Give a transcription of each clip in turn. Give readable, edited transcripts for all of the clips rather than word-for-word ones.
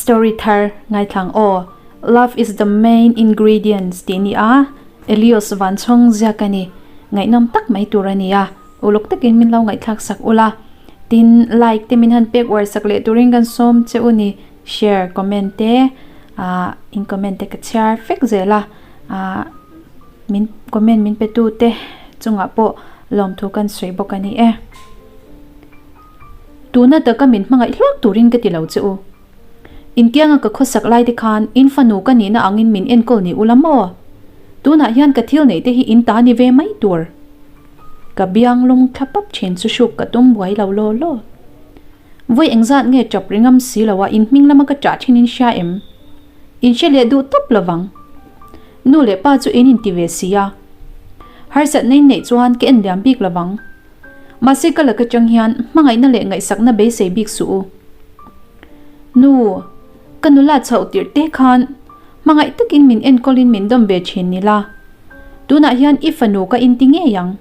Story thar ngaithlang aw. Love is the main ingredients tih ni a, Elios Vanchhawng ziak a ni. Ngaihnawm tak mai tur a ni a, uluk takin min lo ngaihthlak sak ula. Tin, like te min han pek uar sak leh turin kan sawm che u ni. Share, comment te, ah in comment te ka chhiar fek zel a, ah min comment min pe tu te chungah pawh lawmthu kan sawi bawk a ni e. Tuna taka min hmangaih hluak turin ka ti lo che u. Inkianga ka khawsak lai te khan in fanu ka nihna angin min enkawl ni ula maw? Tunah hian ka thil neih te hi in ta ni ve mai tur. Ka biang lung thla pap thin chu hruk ka tum buai lo law law. Vawi engzat nge tap ringam si lo a in hming lama ka ṭah thin in hria em? In hre leh duh tawp lovang. Nu leh pa chu in inti ve si a. Harsatna in neih chuan ka en liam bik lovang. Mahse ka laka chang hian hmangaihna leh ngaihsakna beisei bik suh u. Nu, ka nula chhoh tirh te khan hmangaih takin min enkawlin min dawm ve thin ni la. Tunah hian i fanu ka inti ngei ang.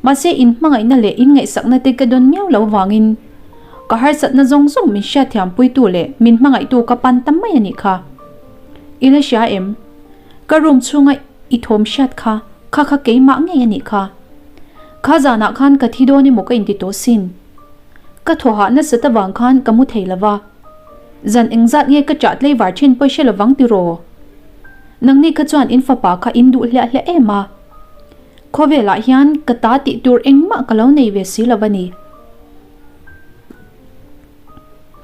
Mahse in hmangaihna leh in ngaihsakna te ka dawn miau lo vangin ka harsatna zawng zawng min hriatthiampuitu leh min hmangaihtu ka pan ta mai a nih kha. I la hria em? Ka room chhunga i thawm hriat kha kha kha keimah ngei a nih kha. Kha zanah khan ka thi dawn emaw ka inti tawh sin. Ka thawhah nasa ta vang khan ka mu thei lova. Zan engzat nge ka chah tlei var thin pawh i hre lovang tiraw? Nangni kha chuan in fapa kha in duh hliah hliah em a. Khawvelah hian ka ta tih tur engmah ka lo nei ve si lova ni.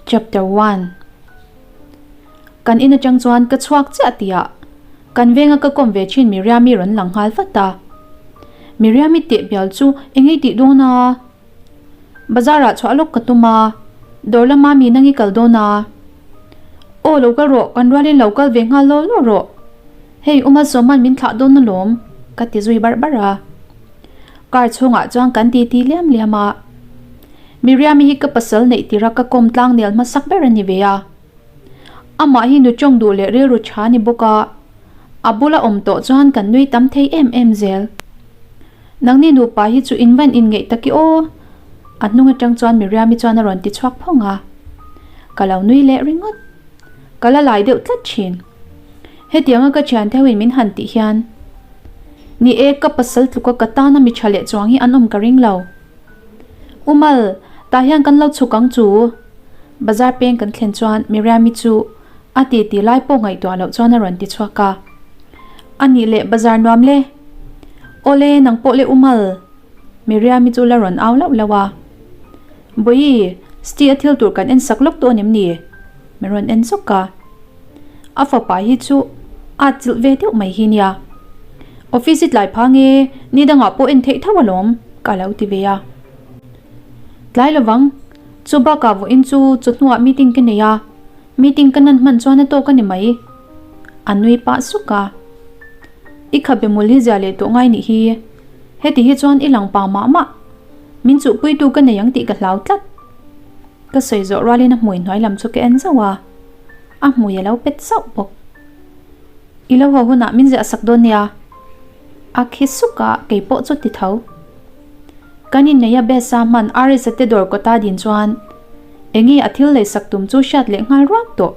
Chapter 1 Kan in atang chuan ka chhuak chiah tihah kan venga ka kawm ve thin Miriami rawn lang nghal vat a. Miriami teh bial chu eng ei tih dawn a? Bazar ah chhuah lawk ka tum a, dawr lama mi nang i kal dawn a. Aw lo kal rawh, kan rualin lo kal ve nghal law law rawh. Hei u Malsawma'n min thlah dawn alawm, ka ti zui barh barh a. Car chhungah chuan kan ti ti liam liam a. Miriami hi ka pasal neih tira ka kawm tlang nel hmasak ber a ni ve a. Amah hi nu tawng duh leh rilru tha ni bawk a, a bula awm tawh chuan kan nui tam thei em em zel. Nangni nupa hi chu in van inngeih tak i aw! A hnung atang chuan Miriami chuan a rawn ti chhuak phawng a. Ka lo nui leh ringawt. Ka la lai deuh tlat thin. Hetianga ka thian theuhin min han tih hian, Ni e, ka pasal tluka ka tana mi tha leh chuang hi an awm ka ring lo. Umal, tah hian kan lo chhuk ang chu. Bazar peng kan thlen chuan Miriami chu a ti ti lai pawh ngaihtuah loh chuan a rawn ti chhuak a. A nih leh bazar nuam le. Awle nang pawh le Umal. Miriami chu la rawn au lauh lauh a. Bawihi, Sti a thil tur kan en sak lawk dawn em ni? Min rawn en zawk a. A fapa hi chu a chilh ve deuh mai hi nia. Office i tlai pha nge ni dangah pawh en theih tho alawm ka lo ti ve a. Tlai lovang, chu bakah vawiin chu chawhnuah meeting ka nei a, meeting ka nan hman chuan a tawk a ni mai. A nui pah suk a. I khabe mul hi zia leh tawh ngai nih hi. Heti hi chuan i lang pa mah mah. Min chuhpuitu ka nei ang tih ka hlau tlat. Ka sawi zawh rualin a hmui hnuai lam chu ka en zauh a, a hmui a lo pet zauh bawk. I lo haw hunah min ziah sak dawn nia. A khi suk a, kei pawh chu ti tho. Kan inneih a Bessa hman Arisa te dawr kawta din chuan enge a thil lei sak tum chu hriat leh nghal ruak tawh.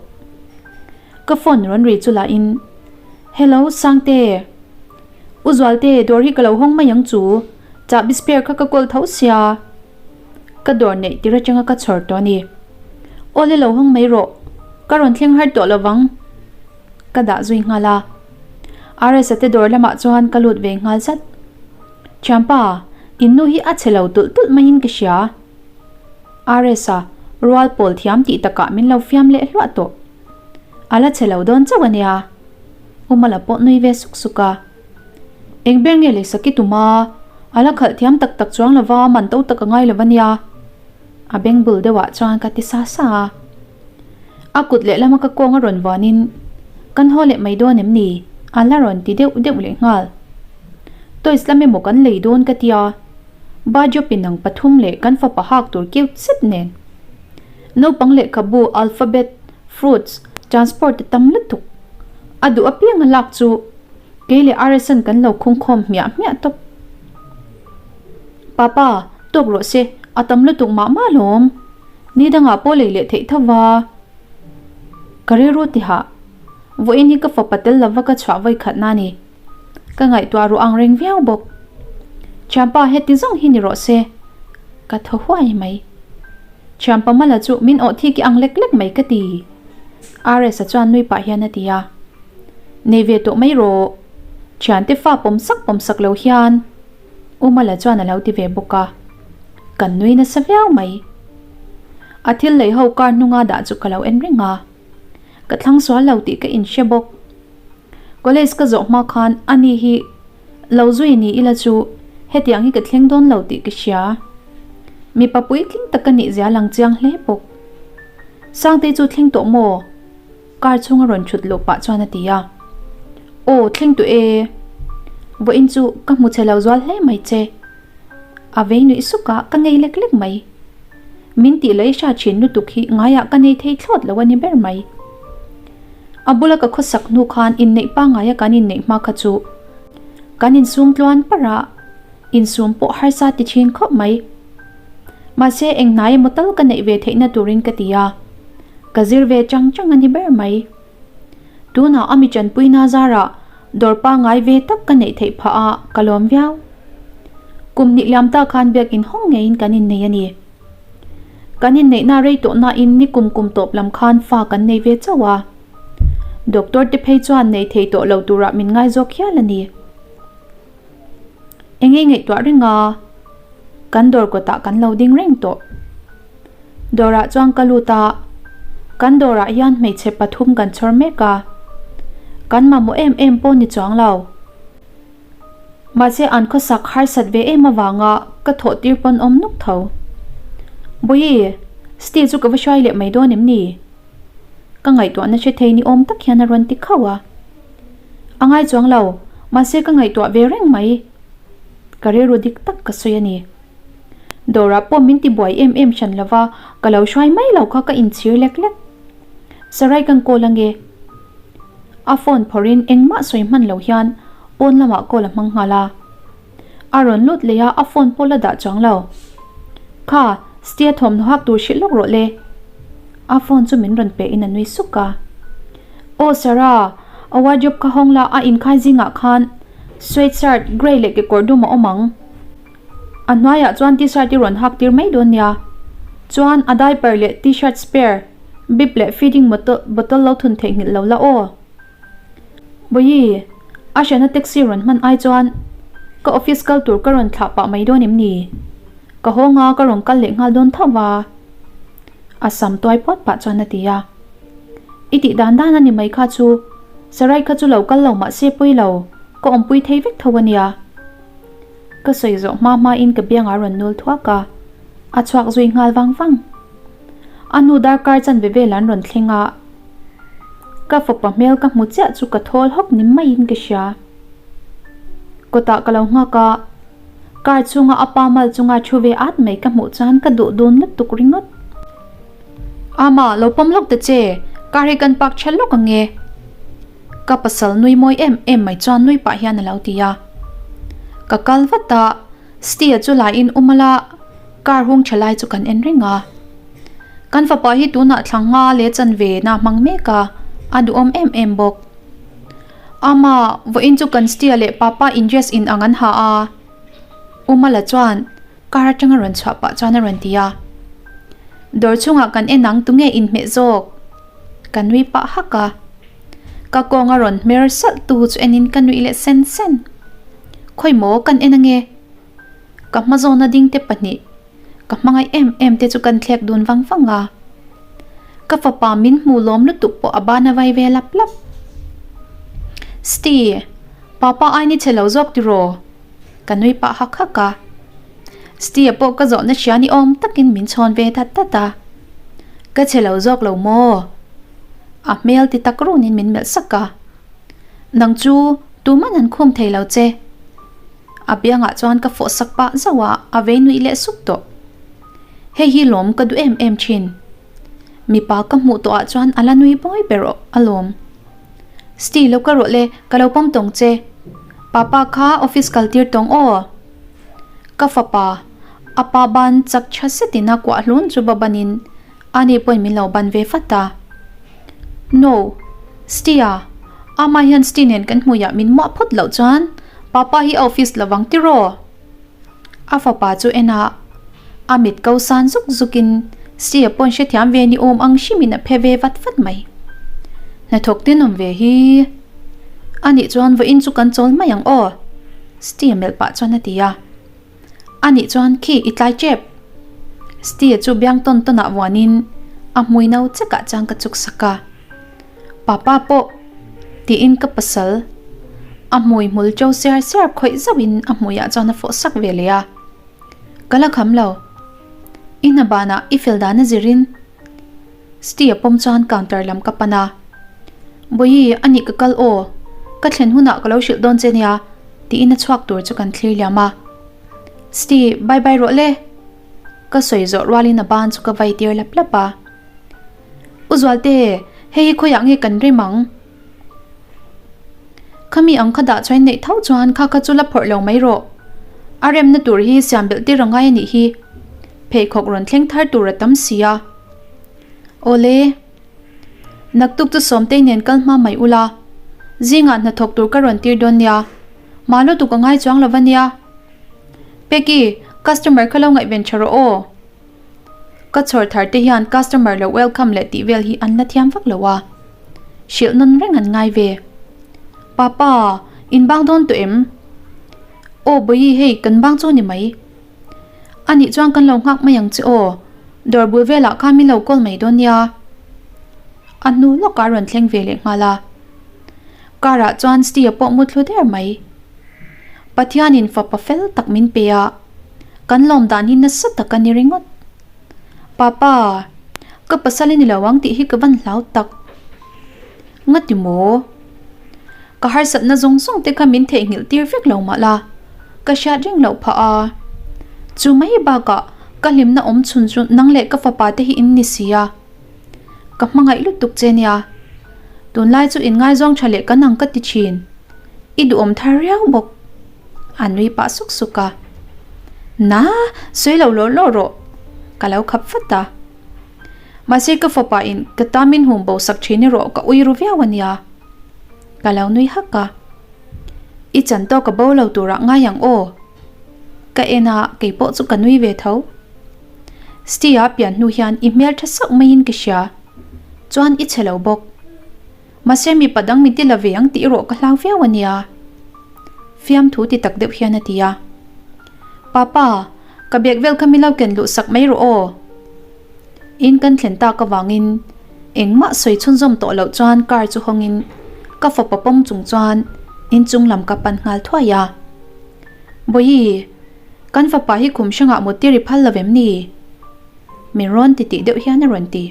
Ka phone rawn ri chu lah in, Hello Sangte, U Zualte dawr hi ka lo hawng mai ang chu, chahbi spare kha ka kawl tho sia. Ka dawr neih tir atanga ka chhawr tawh a ni. Awle lo hawng mai rawh, ka rawn thleng har tawh lovang. Ka dah zui nghal a. RS-a te dawr lamah chuan ka lut ve nghal zat. Thianpa, in nu hi a chhe lo tulh tulh maiin ka hria. RS-a rual pawl thiam tih takah min lo fiam leh hluah tawh. A la chhe lo dawn chauh a nia. Umala pawh nui ve suk suk a. Eng ber nge lei saki tuma a la khalh thiam tak tak chuang lova man to tak a ngai lova nia. A beng bul deuhah chuan ka ti sa sa a. A kut lehlama ka kawng a rawn vanin kan haw leh mai dawn em ni? A la rawn ti deuh deuh leh nghal. Toys lam emaw kan lei dawn ka tia. Bajo pinang pathum leh kan fapa hak tur keu chep nen. Naupang lehkhabu, alphabet, fruits, transport te tam lutuk. A duh apiang a lak chu kei leh RSN kan lo khungkhawm hmiah hmiah tawp. Papa, tawk rawh se, a tam lutuk mah mah alawm. Ni dangah pawh lei leh theih tho va. Ka rilru tihah, Vawiin hi ka fapa tel lova ka chhuah vawi khatna a ni. Ka ngaihtuah ruh ang reng viau bawk. Thianpa heti zawng hi ni rawh se. Ka thaw huai mai. Thianpa Mala chu min awh thik i ang lek lek mai ka ti. RS-a chuan nui pah hian a ti a. Nei ve tawh mai rawh. Thiante fa pawm sak pawm sak lo hian. U Mala chuan a lo ti ve bawk a. Kan nui nasa viau mai. A thil lei ho kar hnunga dah chu ka lo en reng a. Ka thlang sual lo tih ka inhre bawk. College ka zawh hma khan ani hi lo zui ni ila chu hetiang hi ka thleng dawn lo tih ka hria. Mipa puitling tak ka nih zia lang chiang hle bawk. Sangtei chu thleng tawh maw? Car chhunga rawn thut luh pah chuan a ti a. Aw thleng tawh e. Vawiin chu ka hmu chhe lo zual hle mai che. A vei nuih suk a, ka ngei lek lek mai. Min tih lei hra thin lutuk hi ngaiah ka nei thei thlawt lo a ni ber mai. A bula ka khawsak hnu khan inneih pangaia kan inneih hma kha chu kan insum tluan parh a, insum pawh harsa ti thin khawp mai. Mahse eng hnai emaw tal ka neih ve theihna turin ka ti a, ka zir ve chang chang a ni ber mai. Tunah a mi tanpuina zarah dawr pangai ve tak ka neih theih phah a, ka lawm viau. Kum hnih liam ta khan biakinn hawng ngeiin kan innei a ni. Kan inneihna rei tawh nain ni kum kum tawp lam khan fa kan nei ve chauh a. Doctor te phei chuan nei thei tawh lo turah min ngai zawk hial a ni. Enge ngaihtuah reng a, kan dawr kawtah kan lo ding reng tawh. Dawrah chuan ka lut a, kan dawrah hian hmeichhe pathum kan chhawr mek a. Kan mamawh em em pawh ni chuang lo. Mahse an khawsak harsat ve em avanga ka thawh tir pawn awm nuk tho. Bawihi, Steve chu ka va hruai leh mai dawn em ni? Ka ngaihtuahna hre thei ni awm tak hian a rawn ti khauh a. A ngai chuang lo, mahse ka ngaihtuah ve reng mai. Ka rilru dik tak ka sawi a ni. Dawrah pawh min ti buai em em hran lova, ka lo hruai mai lo kha ka inchhir lek lek. Sarai kan call ange. A phone phawrhin engmah sawi hman lo hian pawn lamah call a hmang nghal a. A rawn lut leh a, a phone pawh la dah chuang lo. Kha, Stia thawmhnaw hak tur hrilh lawk rawh le. A phone chu min rawn pe in a nui suk a. Aw Sarah, a wardrobe kha hawng la, a inkhai zingah khan sweatshirt grey leh kekawr dum a awm ang. A hnuaiah chuan t-shirt i rawn hak tir mai dawn nia. Chuan a diaper leh t-shirt spare, bib leh feeding bottle lo thun theihnghilh lo la aw. Bawihi, a hriatna taxi rawn hman ai chuan ka office kal tur ka rawn thlah pah mai dawn em ni? Ka haw nga ka rawn kal leh nghal dawn tho va. A sam tuai puat pah chuan a ti a. I tih dan dan a ni mai kha chu, Sarai kha chu lo kal lo mahse pawi lo, ka awmpui thei vek tho a nia. Ka sawi zawh hma hmain ka biangah rawn nul thuak a, a chhuak zui nghal vang vang. A hnu darkar chanve vel an rawn thleng a, ka fapa hmel ka hmu chiah chu ka thawl hawk ni maiin ka hria. Kawtah ka lo nghak a, car chhunga a pa mal chunga thu ve at mai ka hmuh chuan ka duh dun lutuk ringawt. Ama, lo pawm lawk ta che, car hi kan park tha lawk ang e. Ka pasal nui mawi em em mai chuan nui pah hian a lo ti a. Ka kal vat a, Stia chu la in um ala, car hung tha lai chu kan en reng a. Kan fapa hi tunah thla nga leh chanve na hmang mek a, a duhawm em em bawk. Ama, vawiin chu kan Stia leh Papa in dress in ang an ha a. Umala chuan Car atanga rawn chhuah pah chuan a rawn ti a. Dawr chhungah kan en ang tunge inhmeh zawk? Ka nui pah hak a. Ka kawng a rawn hmer salh tu chu enin ka nuih leh sen sen. Khawi maw kan en ange? Ka hma zawna ding te pahnih, ka hmangaih em em te chu kan thlek dun vang vang a. Ka fapa min hmu lawm lutuk pawh a ban a vai ve lap lap. Sti, papa ai ni che lo zawk tiraw? Ka nui pah hak hak a. Stia pawh ka zawhna hria ni awm takin min chhawn ve dat dat a. Ka che lo zawk lo maw? A hmel ti tak runin min melh sak a. Nang chu tuman an khum thei lo che. A biangah chuan ka fawh sak pah zauh a, a vei nuih leh suk tawh. Hei hi lawm ka duh em em thin. Mipa ka hmuh tawhah chuan a la nui bawi ber alawm. Sti lo ka rawh le, ka lo pawm tawng che. Papa kha office kal tir tawng aw. Ka fapa, a pa ban chak tha zetin a kuah hlun chu va banin ani pawhin min lo ban ve fat a. No. Stia, Ama hian Sti nen kan hmuiah min muah phawt loh chuan Papa hi a office lovang tiraw? A fapa chu en a, a mit ko san zuk zukin Stia pawn hrethiam ve ni awm ang hrimin a phe ve vat vat mai. Hnathawk tenawm ve hi. Anih chuan vawiin chu kan chawl mai ang aw, Stia melh pah chuan a ti a. A nih chuan khi i tlai tep. Stia chu biang tawn tawnah vuanin a hmui no chekah chuan ka chuk sak a. Papa pawh tiin ka pasal a hmui hmul to siar siar khawih zauhin a hmuiah chuan a fawh sak ve leh a. Ka la kham lo. I hna banah i fel dan a zirin Stia pawm chuan counter lam ka pan a. Bawihi, a nih ka kal aw. Ka thlen hunah ka lo hrilh dawn che nia, tiin a chhuak tur chu kan thlir liam a. Sti, bye bye rawh le. Ka sawi zawh rualin a ban chu ka vai tir lap lap a. U Zualte, hei hi khawiah nge kan rem ang? Khami ang kha dah chuan neih tho chuan kha kha chu la phawrh lo mai rawh. A remna tur hi siam belh tir a ngai a nih hi. Pheikhawk rawn thleng thar tur a tam si a. Awle. Naktuk chu Sawmtei nen kal hma mai ula. Zingah hnathawk tur ka rawn tir dawn nia. Mah lutuk a ngai chuang lo va nia. Peki, customer kha lo ngaihven tha rawh aw. Ka chhawr thar te hian customer lo welcome leh tih vel hi an la thiam vak lo a. Hrilh nawn reng an ngai ve. Papa, in bang dawn tawh em? Aw Bawihi hei kan bang chu ni mai. A nih chuan kan lo nghak mai ang che aw. Dawr bul velah khan min lo call mai dawn nia. A hnu lawkah a rawn thleng ve leh nghal a. Car ah chuan Steve pawh mu thlu der mai. Pathianin fapa fel tak min pe a, kan lawm dan hi nasa tak a ni ringawt. Papa, ka pasal i ni lo ang tih hi ka van hlau tak. Ngati maw? Ka harsatna zawng zawng te kha min theihnghilh tir vek lo mah la, ka hriat reng loh phah a. Chu mai bakah ka hlimna awm chhun chu nang leh ka fapa te hi in ni si a. Ka hmangaih lutuk che nia. Tunlai chu inngaizawng tha leh kan ang ka ti thin. I duhawm thar riau bawk. A nui pah suk suk a. Na, sawi lo lawh lawh rawh. Ka lo khap vat a. Mahse ka fapa in ka ta min hum bo sak thin erawh ka ui ru viau a nia. Ka lo nui hak a. I chan tawk a bo lo turah ngai ang aw. Ka en a, kei pawh chu ka nui ve tho. Stia pian hnu hian i hmel tha sauh maiin ka hria. Chuan i chhe lo bawk. Mahse mipa dang min ti la ve ang tih erawh ka hlau viau a nia. Fiamthu ti tak deuh hian a ti a. Papa, ka bag vel kha mi lo ken luh sak mai rawh aw. In kan thlen tak avangin engmah sawi chhunzawm tawh loh chuan car chu hawngin ka fapa pawm chung chuan inchung lam ka pan nghal thuai a. Bawihi, kan fapa hi khum hrangah mut tir i phal lo em ni? Min rawn ti tih deuh hian a rawn ti.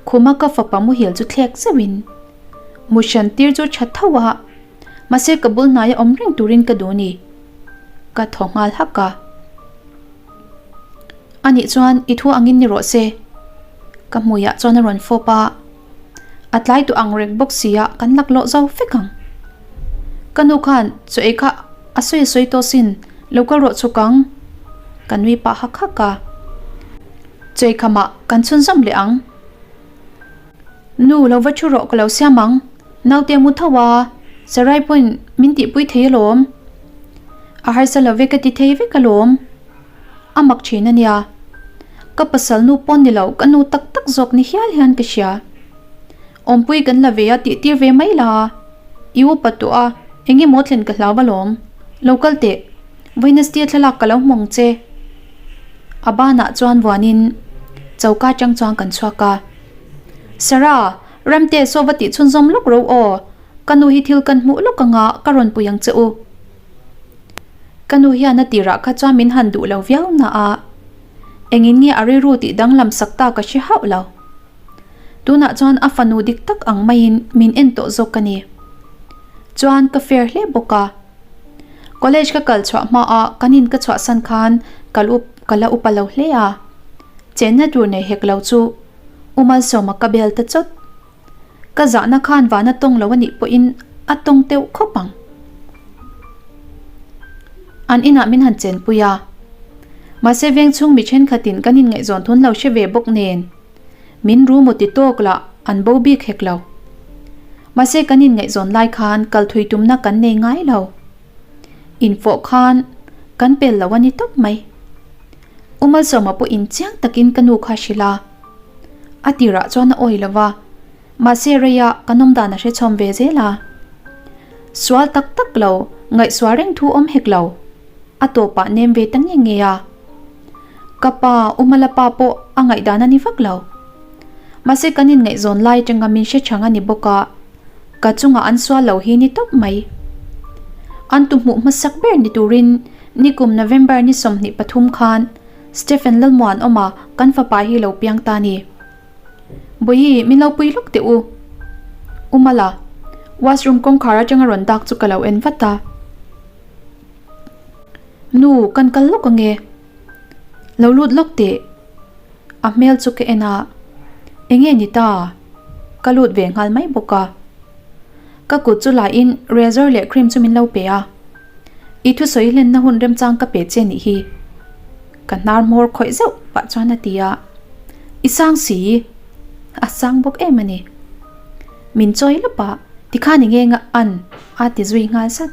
Khuma ka fapa muhil chu thlek zeuhin mu hran tir chu tha tho a, mahse ka bul hnaia awm reng turin ka duh ni. Ka thaw nghal hak a. A nih chuan i thu angin ni rawh se. Ka hmuiah chuan a rawn fawp a, a tlai tawh ang reng bawk sia kan laklawh zo vek ang. Ka nu khan chaw ei kha a sawi a sawi tawh sin, lo kal rawh chhuk ang. Ka nui pah hak hak a. Chawikhamah kan chhunzawm leh ang. Nu, lo va thu rawh ka lo siam ang. Naute mu tho a, Sarai pawhin min tihpui thei alawm. A harsa lo ve ka ti thei vek alawm. A mak thin a nia. Ka pasal nu pawn ni lo, ka nu tak tak zawk ni hial hian ka hria. Awmpui kan la ve a tih tir ve mai la. I upa tawh a, eng emaw thlen ka hlau alawm. Lo kal teh. Wednesday thlalak ka lo hmu ang che. A banah chuan vuanin choka atang chuan kan chhuak a. Sarah, Ramte saw va tih chhunzawm lawk ro aw, ka nu hi thil kan hmuh lawk anga ka rawn pui ang che u. Ka nu hian a tirah kha chuan min han duh lo viau na a, engin nge a rilru tih danglam sak ta ka hre hauh lo. Tunah chuan a fanu dik tak ang maiin min en tawh zawk a ni. Chuan ka fair hle bawk a. College ka kal chhuah hma a kan in ka chhuahsan khan ka lu ka la upa lo hle a. Chenna tur nei hek lo chu U Malsawma ka bel ta chawt. Ka zahna khan vana tawng lo a nih pawhin a tawng teuh khawp ang. An inah min han chenpui a. Mahse veng chhung mi thenkhatin kan inngaihzawn thun lo hre ve bawk nen min ru maw ti tawk lah. An bo bik hek lo. Mahse kan inngaihzawn lai khan kal thui tumna kan nei ngai lo. Infawh khan kan pel lo a ni tawp mai. U Malsawma pawh inchiang takin ka nu kha hrilh a. A tirah chuan a awi lo va, mahse reia kan awm dan a hrechhawm ve zel a. Sual tak tak lo, ngaihsual reng thu awm hek lo. A tawpah nem ve ta nge nge a. Ka pa, U Malapa pawh a ngaihdan a ni vak lo. Mahse kan inngaihzawn lai atanga min hre chhang a ni bawk a, ka chungah an sual lo hi ni tawp mai. An tu hmuh hmasak ber ni turin nikum November ni 23 khan Stephen Lalmuanawma kan fapa hi lo piang ta ni. Bawihi, min lo pui lawk teh u. U Mala, washroom kawngkhar atanga rawn dak chu ka lo en vat a. Nu, kan kal lawk ange. Lo lut lawk teh. A hmel chu ka en a, Enge ni ta? Ka lut ve nghal mai bawk a. Ka kut chu lahin razor leh cream chu min lo pe a. I thusawi hlenna hun remchang ka pe che nih hi. Ka hnar hmawr khawih zeuh pah chuan a ti a. I sang si. A sang bawk em a ni. Min chawi lawp a, tikhan enge nga an a ti zui nghal zat.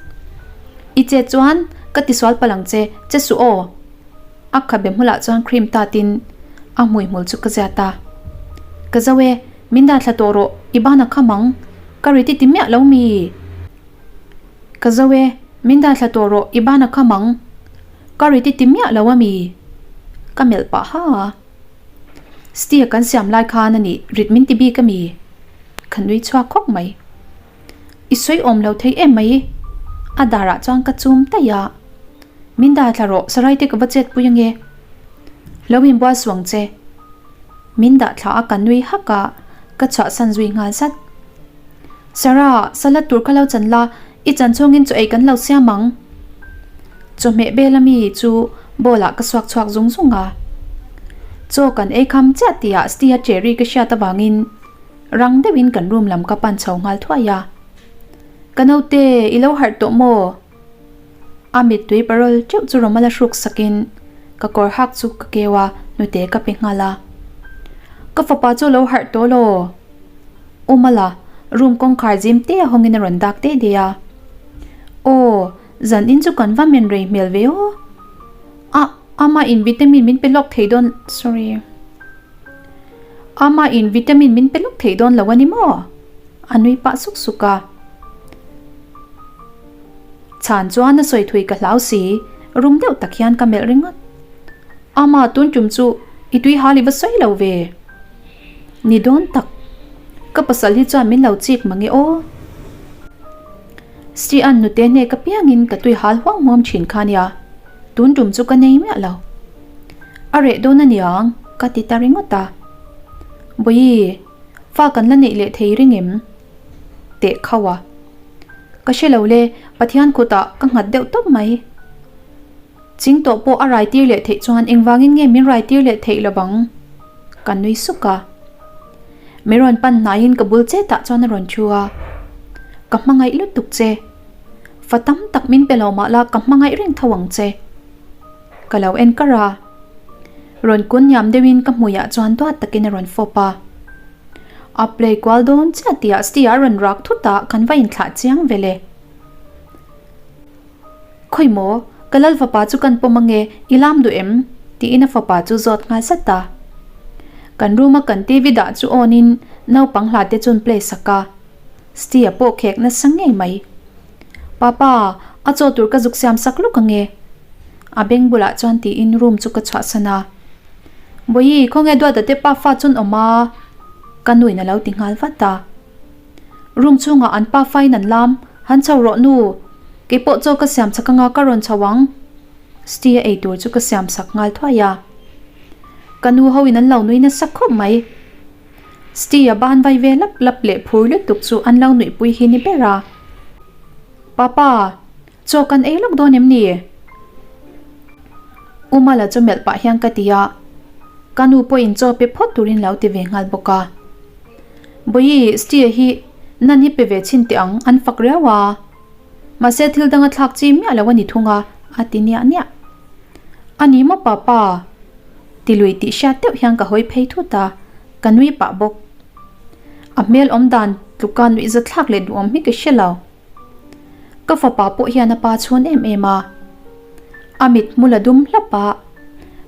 I che chuan ka tisual palh ang che, che suh aw. A khabe hmulah chuan cream tatin a hmuihmul chu ka ziat a. Ka zo e, min dah thla tawh rawh, i ban a kham ang, ka ri ti ti miah lo mi? Ka zo e, min dah thla tawh rawh, i ban a kham ang, ka ri ti ti miah lo a mi? Ka melh pah ha a. Stia kan siam lai khan a nih rit min ti bik a mi? Ka nui chhuak khawp mai. I sawi awm lo thei em mai? A darah chuan ka chum taih a. Min dah thla rawh, sarai te ka va chet pui ange. Lo inbual suang che. Min dah thla a ka nui hak a, ka chhuahsan zui nghal zat. Sarah, salad tur kha lo chan la, i chan chhungin chaw ei kan lo siam ang. Chawhmeh bel ami chu bowl ah ka suak chhuak zung zung a. Chaw kan ei kham chiah tihah Stia cherry ka hriat avangin rang deuhin kan room lam ka pan chho nghal thuai a. Ka naute, i lo harh tawh maw? A mittui parawl teuh chu Romala hruk sakin ka kawr hak chu ka keu a, hnute ka pe nghal a. Ka fapa chu a lo harh tawh law? U Mala, room kawngkhar zim te a hawngin a rawn dak te de a. Aw, zan in chu kan va men rei hmel ve aw. A, ama in vitamin min pe lawk thei dawn, sorry. Ama in vitamin min pe lawk thei dawn lo a ni maw? A nui pah suk suk a. Chhan chuan a sawi thui ka hlau si, rum deuh tak hian ka melh ringawt. Ama tun tum chu i tui hal i va sawi lo ve. Ni dawn tak. Ka pasal hi chuan min lo chik mange aw. Sri-an nute hne ka piangin ka tui hal huam huam thin kha nia, tun tum chu ka nei miah lo. A reh dawn a niang ka ti ta ringawt a. Bawihi, fa kan la neih leh thei ring em? Teh khauh a. Ka hre lo le, Pathian kutah ka nghat deuh tawp mai. Ching tawh pawh a rai tir leh theih chuan engvangin nge min rai tir leh theih lo vang? Ka nui suk a. Mi rawn pan hnaiin ka bul chetah chuan a rawn thu a. Ka hmangaih lutuk che. Fa tam tak min pe lo mah la ka hmangaih reng tho ang che. Ka lo en kar a. Rawn kun hniam deuhin ka hmuiah chuan duat takin a rawn fawp a. A play kual dawn chiah tihah Stia a rawn rak thut a, kan va inthlah chiang ve le. Khawi maw, ka lal fapa chu kan pawm ange, i lam duh em? tiin a fapa chu zawt nghal zat a. Kan room a kan TV dah chu on in naupang hla te chun play sak a. Stia pawh khek nasa ngei mai. Papa, a chaw tur ka zuk siam sak luk ange. A beng bulah chuan tiin room chu ka chhuahsan a. Bawihi, khawnge duata te pa fa chun awm a? Ka nuin a lo ti nghal vat a. Room chhungah an pa fain an lam, Han chho rawh nu, keipawh chaw ka siam chak anga ka rawn chho ang. Stia ei tur chu ka siam sak nghal thuai a. Ka nu hoin an lo nui nasa khawp mai. Stia ban vai ve lap lap leh phur lutuk chu an lo nuihpui hi ni ber a. Papa, chaw kan ei lawk dawn em ni? U Mala chu melh pah hian ka ti a, ka nu pawhin chaw pe phawt turin lo ti ve nghal bawk a. Bawihi, Stia hi nan hi pe ve chhin teh ang, an fak riau a. Mahse thil danga thlak chi miah lo a ni thung a, a ti niah niah. A ni maw papa? Ti lui tih hriat deuh hian ka hawi phei thut a, ka nui pah bawk. A hmel awm dan tluka nuihza thlak leh duhawm hi ka hre lo. Ka fapa pawh hian a pa chhun em em a. A mit hmul a dum hlap a,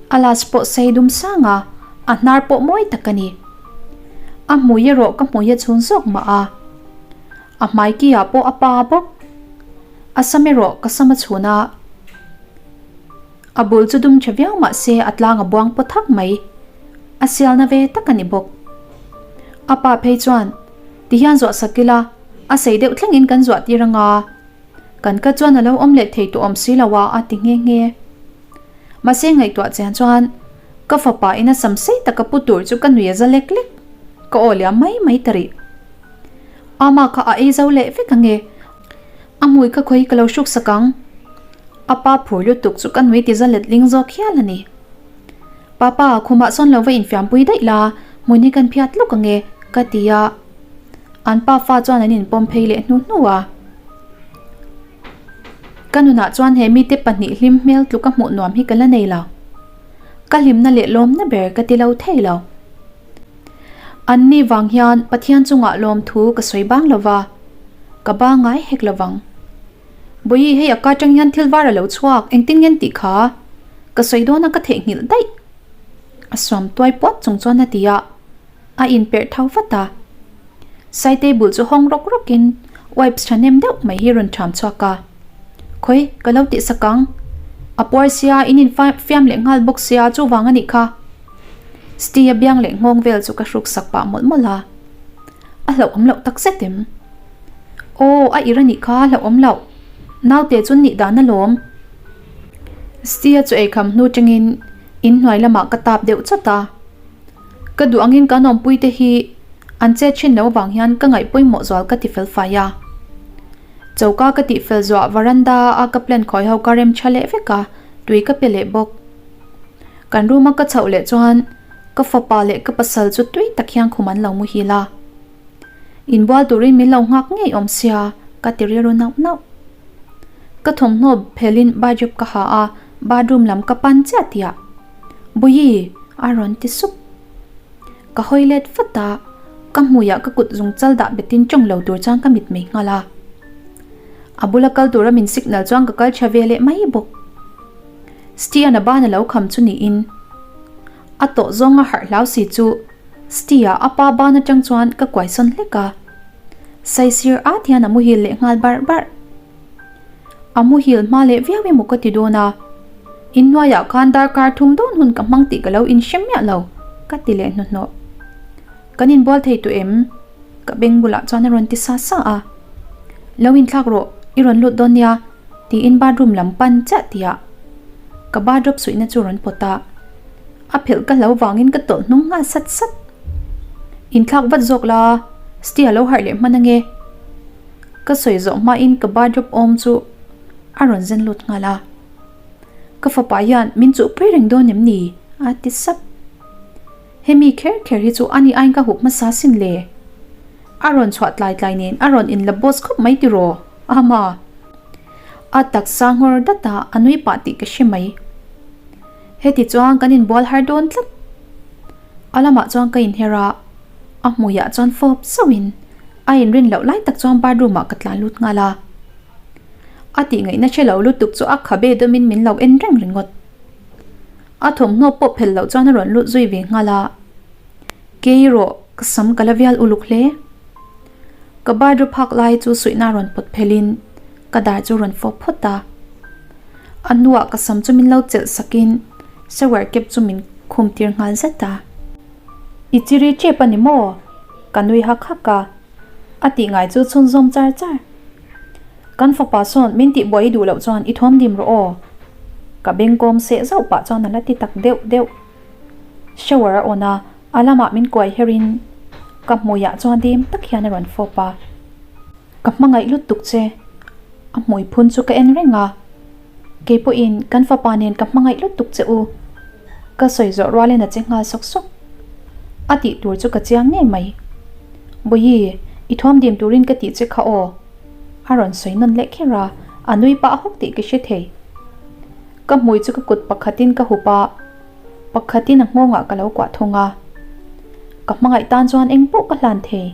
a las pawh sei dum sang a, a hnar pawh mawi tak a ni. A hmui erawh ka hmui a chhun zawk mah a. A hmai ki ah pawh a pa bawk. A sam erawh ka sam a chhun a. A bul chu dum tha viau mah se a tlang a buang paw thak mai. A sialna ve tak a ni bawk. A pa phei chuan, Ti hian zuah sak ila, a sei deuh thlengin kan zuah tir anga. Kan ka chuan a lo awm leh thei tawh awm si lo a, a ti nghe nghe. Mahse ngaihtuah chian chuan, ka fapa in a sam sei taka pu tur chu ka nui a za lek lek. Ka aw liam mai mai ta rih. Ama kha a ei zo leh vek ange. A hmui ka khawi ka lo hruk sak ang. A pa phur lutuk chu ka nui ti za letling zawk hial a ni. Papa, khumah sawn lo va infiampui daih la, hmun hi kan phiat lawk ange, ka ti a. An pa fa chuan an inpawm phei leh hnu hnu a. Ka nunah chuan he mite pahnih hlim hmel tluka hmuh nuam hi ka la nei lo. Ka hlimna leh lawmna ber ka ti lo thei lo. Anni vang hian Pathian chungah lawmthu ka sawi bang lo va, ka ba ngai hek lo vang. Bawihi hei a ka atang hian thil var a lo chhuak, engtin nge an tih kha? Ka sawi dawn a ka theihnghilh daih. A suam tuai puat chung chuan a ti a, a inperh tho vat a. Saitei bul chu hawng rawk rawkin wipes thahnem deuh mai hi rawn ṭham chhuak a. Khawi, ka lo tih sak ang. A puar sia, in infiam leh nghal bawk sia, chuvang a nih kha. Sti-a biang leh nghawng vel chu ka hruk sak pah mawlh mawlh a. A hlauhawm loh tak zet em? Aw, a ir a nih kha, hlauhawm loh. Naute chu nih dan alawm. Sti-a chu eikham hnu tangin inhnuai lamah ka tap deuh chawt a. Ka duh angin kan awmpuite hi an chet thin lo avang hian ka ngaih pawimawh zual ka ti fel fai a. Choka ka tih fel zuah varanda a ka plant khawi ho ka rem tha leh vek a, tui ka pe leh bawk. Kan room a ka chhoh leh chuan ka fapa leh ka pasal chu tui tak hian khum an lo muhil a. Inbual turin min lo nghak ngei awm sia ka ti rilru nauh nauh. Ka thawmhnaw phelin bathrobe ka ha a, bathroom lam ka pan chiah tihah Bawihi! a rawn ti sup. Ka hawi let vat a, ka hmuiah ka kut zung chal dah betin tawng lo tur chuan ka mit mei nghal a. A bula kal tura min signal chuan ka kal tha ve leh mai bawk. Stian a ban a lo kham chu niin a tawh zawng a harh hlau si chu Stia a pa ban atang chuan ka kuai sawn hlek a. Saisir at hian a muhil leh nghal barh barh. A muhil hma leh viau emaw ka ti dawn a, inhnuaiah khan darkar thum dawn hun ka hmang tih ka lo inhre miah lo, ka ti leh hnuhnawh. Kan inbual thei tawh em? Ka beng bulah chuan a rawn ti sa sa a. Lo inthlak rawh, i rawn lut dawn nia, tiin bathroom lam pan chiah tihah ka bathrobe suihna chu rawn pawt a. A phelh ka hlo vangin ka tawlh hnung nghal sat sat. Inthlak vat zawk la, Stia lo harh leh hman ange. Ka sawi zawh hmain ka bathrobe awm chu a rawn zen lut nghal a. Ka fapa hian min chuhpui reng dawn em ni? a ti sap. Hemi kher kher hi chu ani aiin ka hup hmasa sin le. A rawn chhuah tlai tlai nen a rawn inla boss khawp mai tiraw? Ama. A taksa nghawr dat a, a nui pah tih ka hre mai. Heti chuan kan inbual har dawn tlat. A lamah chuan ka inher a, a hmuiah chuan fawp zauhin a inrin loh lai tak chuan bathroom ah ka tlan lut nghal a. A tihngaihna hre lo lutuk chu a khabe dawmin min lo en reng ringawt. A thawmhnaw pawh phelh loh chuan a rawn lut zui ve nghal a. Kei erawh ka sam ka la vial uluk hle. Ka bathrobe phak lai chu suihna rawn pawt phelhin ka dar chu rawn fawp phawt a. A hnuah ka sam chu min lo chelh sakin shower cap chu min khum tir nghal zet a. I chiri tep a ni maw? Ka nui hak hak a, a tih ngai chu chhunzawm char char. Kan fapa sawn min tih buai i duh loh chuan i thawm dim rawh aw. Ka bengkawm seh zauh pah chuan a la ti tak deuh deuh. Shower a on a, a lamah min kuai herin ka hmuiah chuan dim tak hian a rawn fawp a. Ka hmangaih lutuk che. A hmui phun chu ka en reng a. Kei pawhin kan fapa nen ka hmangaih lutuk che u. Ka sawi zawh rualin a che nghal sawk sawk. A tih tur chu ka chiang ngei mai. Bawihi, i thuam dim turin ka tih che kha aw. A rawn sawi nawn leh kher a, a nui pah hawk tih ka hre thei. Ka hmui chu ka kut pakhatin ka hup a, pakhatin a nghawngah ka lo kuah thung a. Ka hmangaih tan chuan eng pawh ka hlan thei.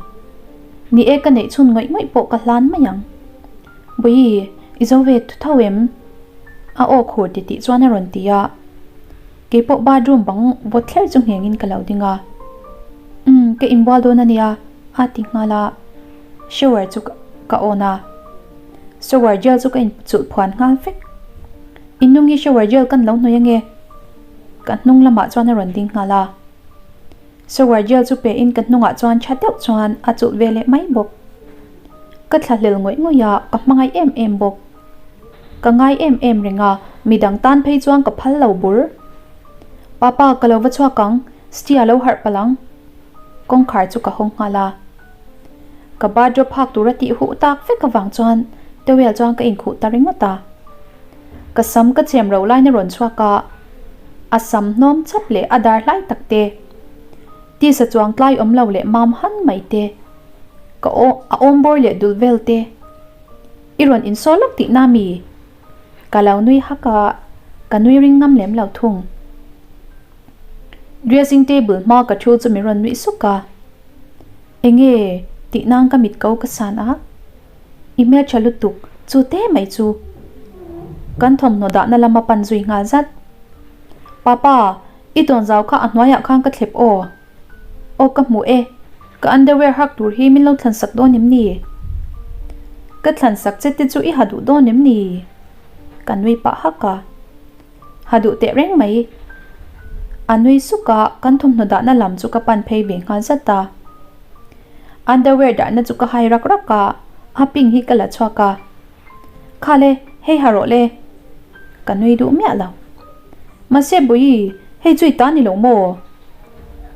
Ni e ka neih chhun ngawih ngawih pawh ka hlan mai ang. Bawihi, i zo ve thu tho em? A aw khur titih chuan a rawn ti a. Keipawh bathroom bang vawt thler chu nghengin ka lo ding a. Umm, ka inbual dawn a nia, a ti nghal a. Shower chu ka on a. Shower gel chu ka inchulh phuan nghal vek. Inhnung hi shower gel kan lo hnawih ange. Ka hnung lamah chuan a rawn ding nghal a. Shower gel chu pe in ka hnungah chuan tha deuh chuan a chulh ve leh mai bawk. Ka thlahlel ngawih ngawih a, ka hmangaih em em bawk. Ka ngai em em reng a, midang tan phei chuan ka phal lo bur. Papa, ka lo va chhuak ang, Stia lo harh palh ang. Kawngkhar chu ka hawng nghal a. Ka bathrobe hak tura tih huh tak vek avang chuan towel chuan ka inkhuh ta ringawt a. Ka sam ka chem ro lain a rawn chhuak a, a sam hnawm chap leh a dar hlai tak te, tisa chuang tlai awm lo leh mam han mai te, ka aw a awm bawr leh dul vel te. I rawn insaw lawk tihna mi? Ka lo nui hak a, ka nui ring ngam lem lo thung. Dressing table hma ka thu chu min rawn nuih suk a. Enge tih nan ka mit ko ka san a, i hmeltha lutuk chu te mai chu. Kan thawmhnaw dahna lama pan zui nghal zat. Papa, i tawnzau kha a hnuaiah khan ka thlep aw. Aw ka hmu e, ka underwear hak tur hi min lo thlan sak dawn em ni? Ka thlan sak che te chu i ha duh dawn em ni? Ka nui pah hak a. Ha duh teh reng mai. A nui suk a, kan thawmhnaw dahna lam chu ka pan phei ve nghal zat a. Underwear dahna chu ka hai rak rak a, a pink hi ka la chhuak a. Kha le, hei ha rawh le. Ka nui duh miah lo. Mahse Bawihi, hei chu i ta ni lo maw?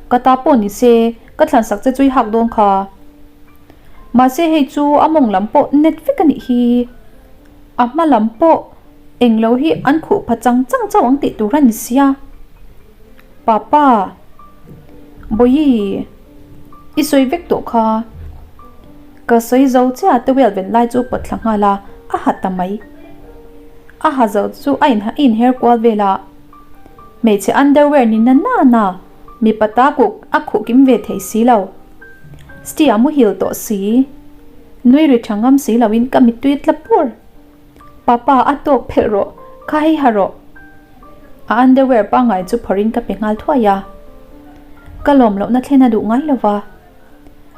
Ka ta pawh ni se, ka thlan sak che chu i hak dawn kha. Mahse hei chu a mawng lam pawh net vek a nih hi. A hma lam pawh englo hi an khuh pha chang chang chauh ang tih tur a ni sia. Papa, Bawihi, i sawi vek tawh kha. Ka sawi zo chiah towel ven lai chu pawt thla nghal a, a ha ta mai. A ha zo chu a inha inher kual vel a. Hmeichhe underwear ni na na na, mipa ta kuk a khuh kim ve thei si lo. Stia muhil tawh si. Nui ri tha ngam si loin ka mittui tla pur. Papa a tawk phelh rawh, kha hei ha rawh. A underwear pangngai chu phawrhin ka pe nghal thuai a. Ka lawm lohna thlen a duh ngai lo va.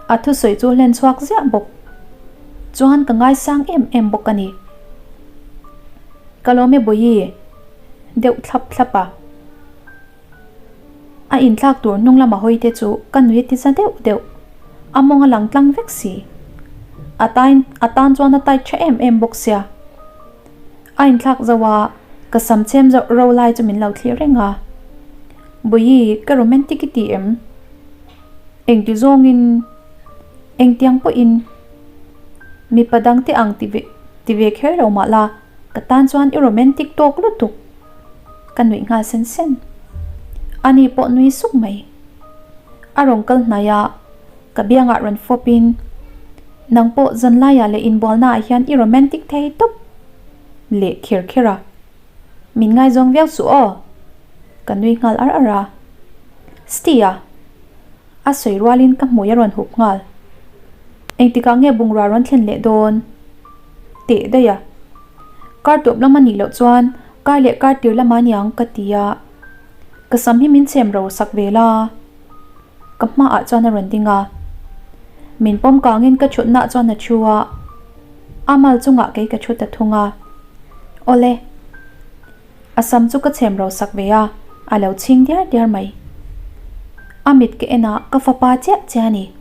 A thusawi chu hlen chhuak ziah bawk. Chuan ka ngaisang em em bawk a ni. Ka lawm e Bawihi, deuh thlap thlap a. A inthlak tur hnung lama hawi te chu ka nui ti za deuh deuh. A mawng a lang tlang vek si. A tain a tan chuan a tight tha em em bawk sia. A inthlak zo a, ka sam chhem zawh ro lai chu min lo thlir reng a. Bawihi, ka romantic i ti em? Engti zawngin, engtiang pawhin mipa dangte ang ti ve ti ve kher lo mah la, ka tan chuan i romantic tawk lutuk. Ka nuih nghal sen sen. Ani pawh nui suk mai. A rawn kal hnai a, ka biangah rawn fawp in, Nang pawh zanlaiah leh inbualnaah hian i romantic thei tawp leh kher kher a. Min ngaizawng viau suh aw. Ka nui nghal ar ar a. Stia. A sawi rualin ka hmui a rawn hup nghal. Engtikah nge bungrua rawn thlen leh dawn? Teh daih a. Kar tawp lam a nih loh chuan kar leh kar tir lamah aniang ka ti a. Ka sam hi min chhem ro sak ve la. Ka hmaah chuan a rawn ding a. Min pawm kangin ka thutnaah chuan a thu a. A mal chungah kei ka thu ta thung a. Awle. A sam chu ka chhem ro sak ve a, a lo chhing diar diar mai. A mit ka en a, ka fapa chiah chiah a ni.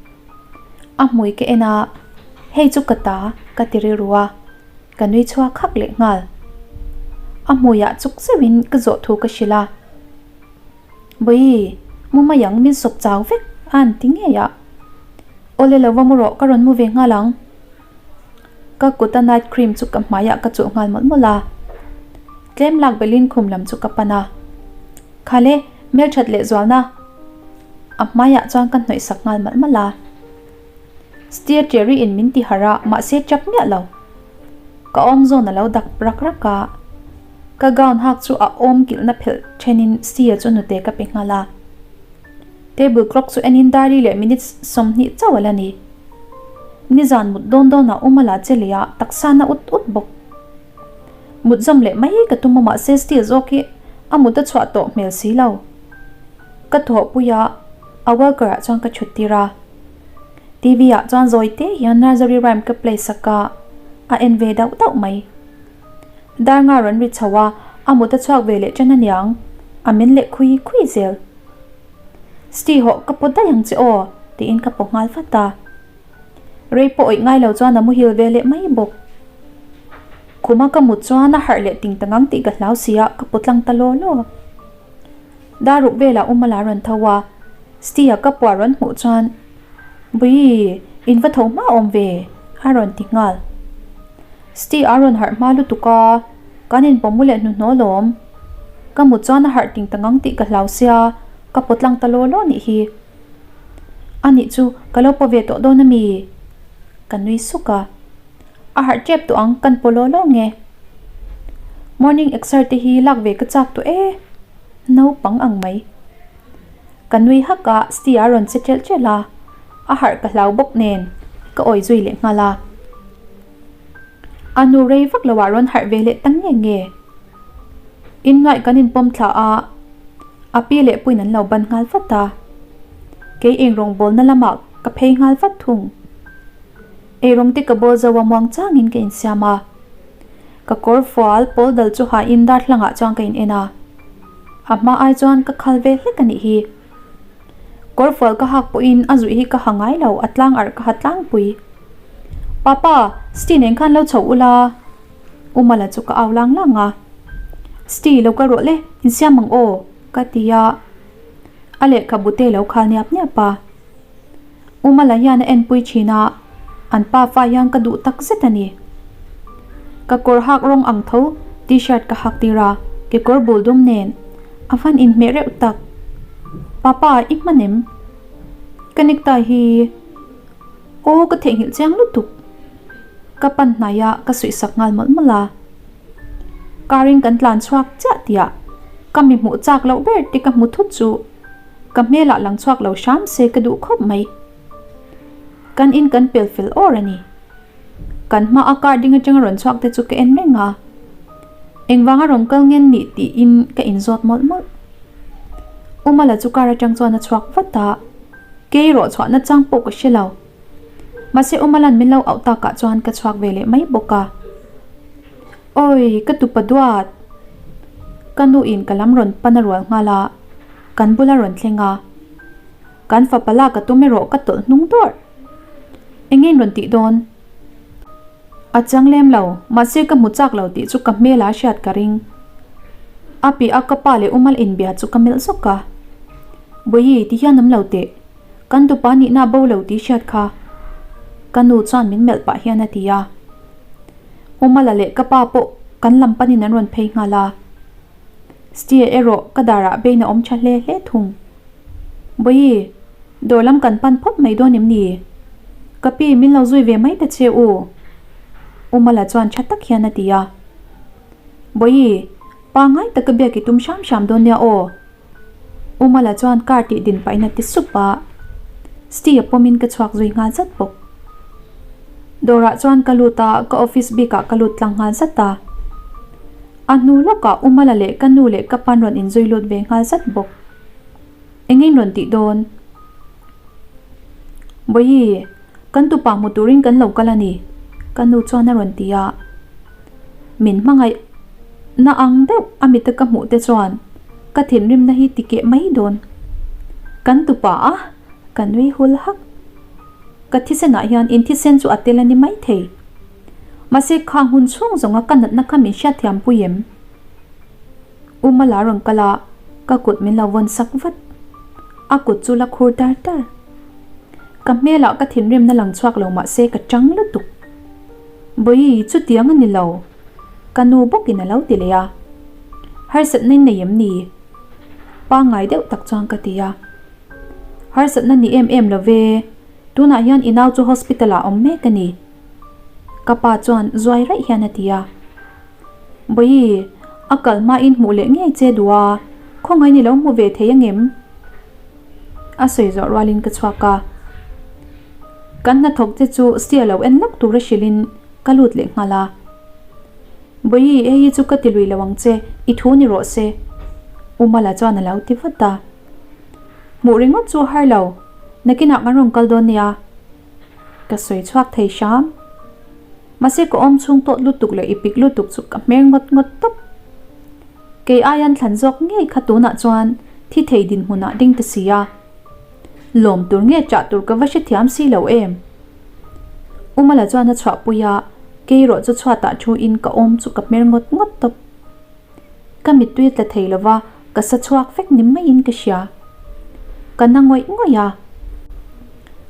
A hmui ka en a, hei chu ka ta, ka ti rilru a, ka nui chhuak hak leh nghal. A hmuiah chuk zeuhin ka zawh thu ka hrilh a. Bawihi, mu mai ang, min sawp chau vek a an ti ngei a. Awle lo va mu rawh, ka rawn mu ve nghal ang. Ka kuta night cream chu ka hmaiah ka chulh nghal mawlh mawlh a. Tlem lak belhin khum lam chu ka pan a. Khale, hmelthat leh zualna a hmaiah chuan ka hnawih sak nghal malh malh a. Steer Cherry in min ti harh a, mahse chap miah lo. Ka awm zawn a lo dak rak rak a. Ka gown hak chu a awm kilhna phelh thenin Steer chu hnute ka pe nghal a. Table clock chu enin diary leh minutes 20 chauh a la ni. Nizan mut dawn dawnah awm a la che leh a, taksa na ut ut bawk. Mut zawm leh mai ka tum a mahse steel zawk hi a mut a chhuah tawh hmel si lo. Ka thawhpui a, a walker ah chuan ka chhut tir a. TV ah chuan zawi te hian nursery rhyme ka play sak a, a en ve dauh dauh mai. Dar nga rawn ri chho a, a mut a chhuak ve leh ṭan aniang, a men leh khui khui zel. Sti hawh ka pawt daih ang che aw, tiin ka paw nghal vat a. Rei pawh awih ngai lo chuan a muhil ve leh mai bawk. Khuma ka mut chuan a harh leh ting ta ngang tih ka hlau si a, ka paw tlang ta law law. Dar ruk velah Uma la rawn tho a, Sti-a ka puah rawn hmuh chuan, Bui, in va tho hma awm ve, a rawn ti nghal. Sti a rawn harh hma lutuk a, kan inpawm mu leh hnuhnawh lawm. Ka mut chuan a harh ting ta ngang tih ka hlau sia, ka paw tlang ta law law nih hi. A nih chu, ka lo paw ve tawh dawn a mi? Ka nui suk a. A harh tep tawh ang, kan paw law law nge? Morning exer te hi lak ve ka chak tawh e, naupang ang mai. Ka nui hak a, Sti a rawn che ṭelh ṭelh a, a harh ka hlau bawk nen, ka awi zui leh nghal a. A nu rei vak loah rawn harh ve leh ta nge nge. Inhnuaih kan inpawm thla a, a pi leh puiin an lo ban nghal vat a. Kei eng rawngbawlna lamah ka phei nghal vat thung. Eirawng te ka bawl zo a muang changin ka insiam a. Ka kawr fual pawl dal chu hain darthlangah chuan ka in en a. A hma ai chuan ka khal ve hlek a nih hi. Kawr fual ka hak pawhin a zuih hi ka ha ngai lo, a tlang arh ka ha tlangpui. Papa, Sti nen khan lo chho ula. U Mala chu ka au lang lang a. Sti, lo kal rawh le, insiam ang aw, ka ti a. A lehkhabu te lo khal niap niap a. U Mala hian a enpui thin a, an pa fa hian ka duh tak zet a ni. Ka kawr hak rawng ang tho t-shirt ka hak tir a, kekawr bul dum nen a van inhmeh reuh tak. Papa, i hman em? Ka necktie hi aw ka theihnghilh chiang lutuk. Ka pan hnai a, ka suih sak nghal mawlh mawlh a. Car in kan tlan chhuak chiah tihah ka mi hmuh chak loh ber te ka hmu thut chu. Ka hmelah lang chhuak lo hram se ka duh khawp mai. Kan in kan pel fel awr a ni. Kan hma a car ding atanga rawn chhuak te chu ka en reng a. Engvanga rawn kal ngen nih tiin ka inzawt mawlh mawlh. Umala chu car atang chuan a chhuak vat a, kei rawh chhuahna chang pawh ka hre lo. Mahse Umalan min lo auh takah chuan ka chhuak ve leh mai bawk a. Awi, ka tupa duat! Ka nu in ka lam rawn pan a rual nghal a, kan bula rawn thleng a. Kan fapa lak a tum erawh ka tawlh hnung dawrh. Eng in rawn tih dawn? A chang lem lo, mahse ka hmu chak lo tih chu ka hmel a hriat ka ring. A piah a ka pa leh Umal inbia chu ka melh zawk a. Bawihi, ti hian awm lo teh. Kan tupa nihna a bo lo tih hriat kha. Ka nu chuan min melh pah hian a ti a. Umala leh ka pa pawh kan lam panin an rawn phei nghal a. Stia erawh ka darah bein a awm tha hle hle thung. Bawihi, dawr lam kan pan phawt mai dawn em ni? Ka pi, min lo zui ve mai ta che u. Umala chuan tha tak hian a ti a. Bawihi, pangngai taka biak i tum hram hram dawn nia aw. Umala chuan car tih din pahin a ti sup a, Sti a pawmin ka chhuak zui nghal zat bawk. Dawrah chuan ka lut a, ka office bikah ka lut tlang nghal zat a. A hnu lawkah Umala leh ka nu leh ka pan rawn inzui lut ve nghal zat bawk. Eng in rawn tih dawn? Bawihi, kan tupa hmu turin kan lo kal a ni, ka nu chuan a rawn ti a. Min hmangaih na ang deuh a mita ka hmuh te chuan ka thinrimna hi ti keh mai dawn. Kan tupa a, ka nui hul hak. Ka thisenah hian in thisen chu a tel a ni maithei. Mahse khang hun chhung zawnga ka natna kha min hriatthiam pui em? U Mala rawn kal a, ka kut min lo vawn sak vat. A kut chu la khur tar tar. Ka hmelah ka thinrimna lang chhuak lo mahse ka chang lutuk. Bawihi, chutiang a ni lo. Ka nu bawkin a lo ti leh a. Harsatna in nei em ni? Pangngai deuh tak chuan ka ti a. Harsatna ni em em lo ve, tunah hian i nau chu hospital ah awm mek a ni. Ka pa chuan zuai raih hian a ti a. Bawihi, a kal hmain hmuh leh ngei che duh a, khawngaih ni lo hmu ve thei angem? A sawi zawh rualin ka chhuak a. Kan hnathawk te chu sia lo en lawk tura hrilhin ka lut leh nghal a. Bawihi, hei hi chu ka ti lui lo ang che, i thu ni rawh se. U Mala chuan a lo ti vat a. Hmuh ringawt chu a har lo, nakinah kan rawn kal dawn nia. Ka sawi chhuak thei hram. Mahse ka awm chhung tawt lutuk leh i pik lutuk chu ka hmer ngawt ngawt tawp. Kei aian thlan zawk ngei kha tunah chuan thi thei dinhmunah ding ta si a. Lawm tur nge chah tur ka va hrethiam si lo em? Umala chuan a chhuahpui a, kei erawh chu chhuatah thu in ka awm chu ka hmer ngawt ngawt tawp. Ka mittui a tla thei lo va, ka sa chhuak vek ni maiin ka hria. Ka na ngawih ngawih a.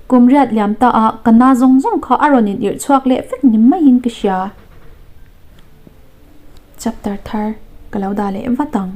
Kum riat liam ta a, ka na zawng zawng kha a rawn in irh chhuak leh vek ni maiin ka hria. Chapter thar ka lo dah leh vat ang.